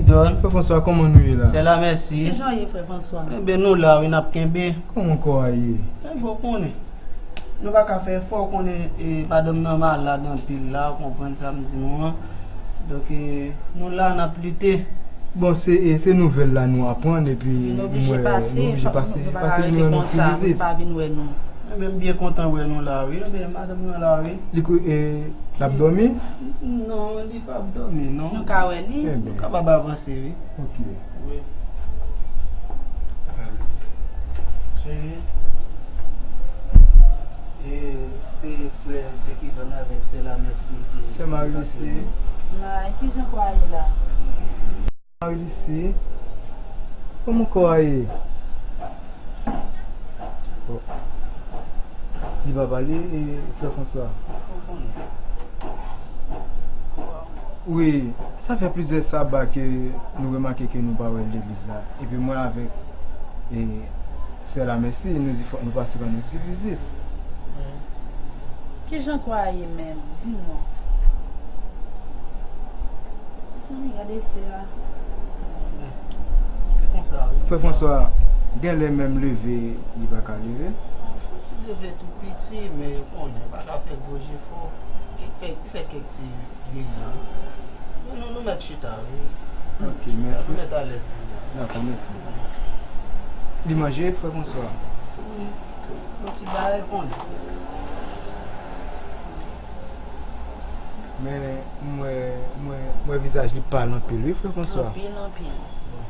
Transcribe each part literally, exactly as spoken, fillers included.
Don. Frè Franswa, kòman nou ye la? Sè Lamèsi. Kijan w ye, frè Franswa? Ebyen, nou la, wi, n ap kenbe. Kòman kò a ye? Ebyen, w konnen. Nou pa ka fè efò, w konnen, e, madanm nan malad anpil la, w konprann sa m di nou an. Donk, e, nou la, n ap lite. Bon, se, e, se nouvèl la nou aprann, epi nou oblije pase, nou oblije pase, nou pa ka rete konsa, moun pa vin wè nou. Ebyen, m byen kontan wè nou la, wi. Ebyen, madanm nan la, wi. Li kou-, e, l ap dòmi? Non, li p ap dòmi, non. Nou ka wè li? Ebyen. Nou kapab avanse, wi. Ok. Wi. Cheri, e, se frè Dieudonné avèk sè Lamèsi ki te pase. Sè Marie Lucie. May, kijan kò a ye la? Marie Lucie, kòman kò a ye? Bon. Li pa pale, e, frè Franswa? Wi, sa fè plizyè saba ke nou remake ke nou pa wè l legliz la. Epi mwen avèk, e, sè Lamèsi, nou di fòk nou pase ban nou ti vizit. Kijan kò a ye menm? Di mwen. Mezanmi, gade sè a. Frè Franswa, gen lè menm leve, li pa ka leve. Fò ti leve tou piti, men ou konnen, pa ka fè gwo jefò. Ki fè, ki fè kèk ti Vini an. Nou, nou, nou mèt chita, wi. Ok, mèt. Nou mèt alèz. Dakò, mèsi. Li manje, frè Franswa? Wi. Yon ti bagay konnen. Men, mwen, mwen, mwen vizaj li pal anpil, wi, frè Franswa. Anpil, anpil. Bon.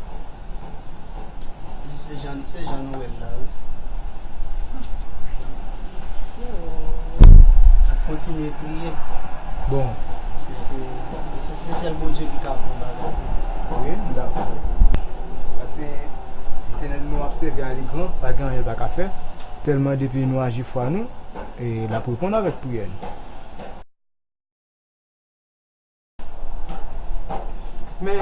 Se jan, se jan nou wè l la, wi. Ap kontinye priye. Bon. Paske se, se, se, se sèl Bondye ki ka fè yon bagay. Wi, m dakò. Paske Letènèl nou ap sèvi a, li gran, pa gen anyen l pa ka fè. Sèlman depi nou aji fwa nou, e l ap reponn avèk priyè nou. Men,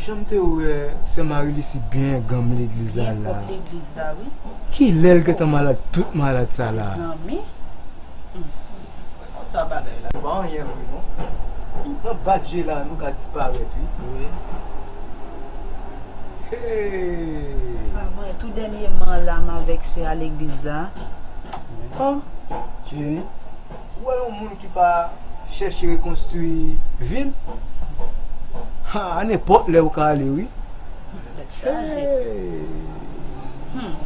jan m te wè sè Marie Lucie byen ganm legliz la la. Byen pwòp legliz la, wi. Kilè l gentan malad, tout malad sa la? Mezanmi. Hmm. Konsa bagay la. Pa anyen vre, non. Nan bat je la, nou ka disparèt, wi. Wi. Hey! Pa vre, tou dènyèman la, m avèk sè a legliz la. Wi. Oh. Cheri. Ou wè yon moun ki pa chèche rekonstwi vi l? Ha, a nenpòt lè ou ka ale, wi. Tèt chaje. Hey! Hmm.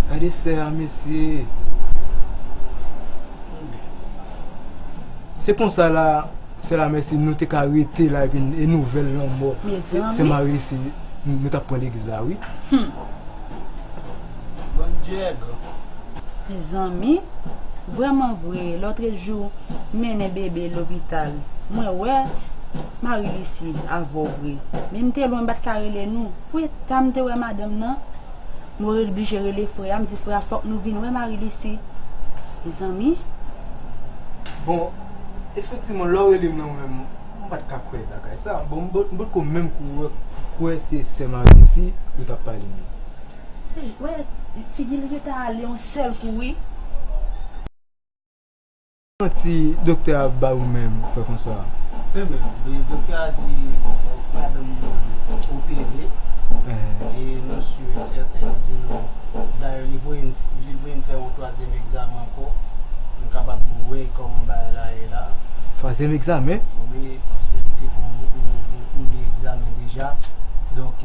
Gade sè a, mesye. Se konsa la, sè Lamèsi, nou te ka rete la, epi e nouvèl lanmò sè Marie Lucie, nou, nou t ap pran legliz la, wi. Hmm. Bondye gran. Mezanmi, vrèman vre, lòtrejou, m mennen bebe lopital. Mwen wè Marie Lucie avè w vre. Men m te lwen, m pa t ka rele nou. Pou eta m te wè madanm nan, mwen oblije rele frè a, m di frè a, fòk nou vin wè Marie Lucie. Mezanmi. Bon, efektivman, lè w rele m nan, mwen menm, m pa t ka kwè bagay sa. Bon, m pot, m potko menm kwè, kwè se sè Marie Lucie ou t ap pale menm. Wè, figi l rete ale yon sèl kou, wi. Manti doktè a ba ou menm, frè Franswa? Ebyen, doktè a di madanm nou opere, e nou si e sèten, li di nou, dayè li voye n, li voye n fè yon twazyèm egzamen ankò, nou kapab wè kòman bagay la ye la. Twazyèm egzamen? Wi, paske li te fè yon, yon, yon, yon de egzamen deja. Donk, e,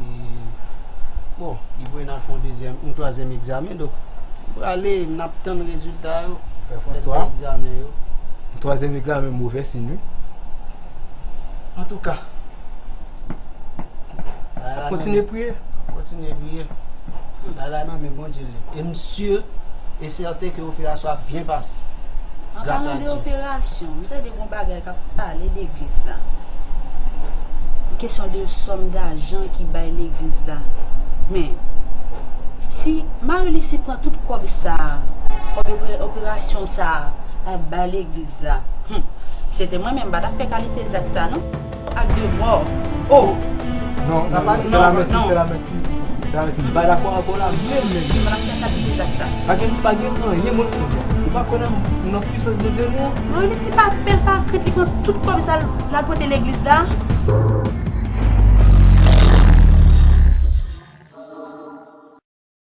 bon, li voye n al fè yon dezyèm, yon twazyèm egzamen. Donk, nou prale, n ap tann rezilta yo. Frè Franswa, egzamen yo. Yon twazyèm egzamen, movè siy, wi. Antouka, bagay la nan men, kontinye priye. Kontinye priye. Bagay la nan men Bondye li. E m si e sèten ke operasyon ap byen pase. An palan de operasyon, m tande gon bagay k ap pale legliz la. Kesyon de sòm dajan ki bay legliz la. Men, si Marie Lucie pran tout kòb sa a, kòb opè-, operasyon sa a, l al bay legliz la, hmm, si se te mwen menm, m pa t ap fè kalite zak sa, non. Ak de mò. Oh! Non, non, non, sè Lamèsi, sè Lamèsi. Sè Lamèsi, m pa dakò avè w la, menm, menm. M pa t ap fè kalite zak sa. Pa gen, pa gen anyen moun pou mwen. Ou pa kwè nan, nan pwisans Bondye, non? Marie Lucie pa pè, l pa krent, li pran tout kòb sa l, l al pote legliz la.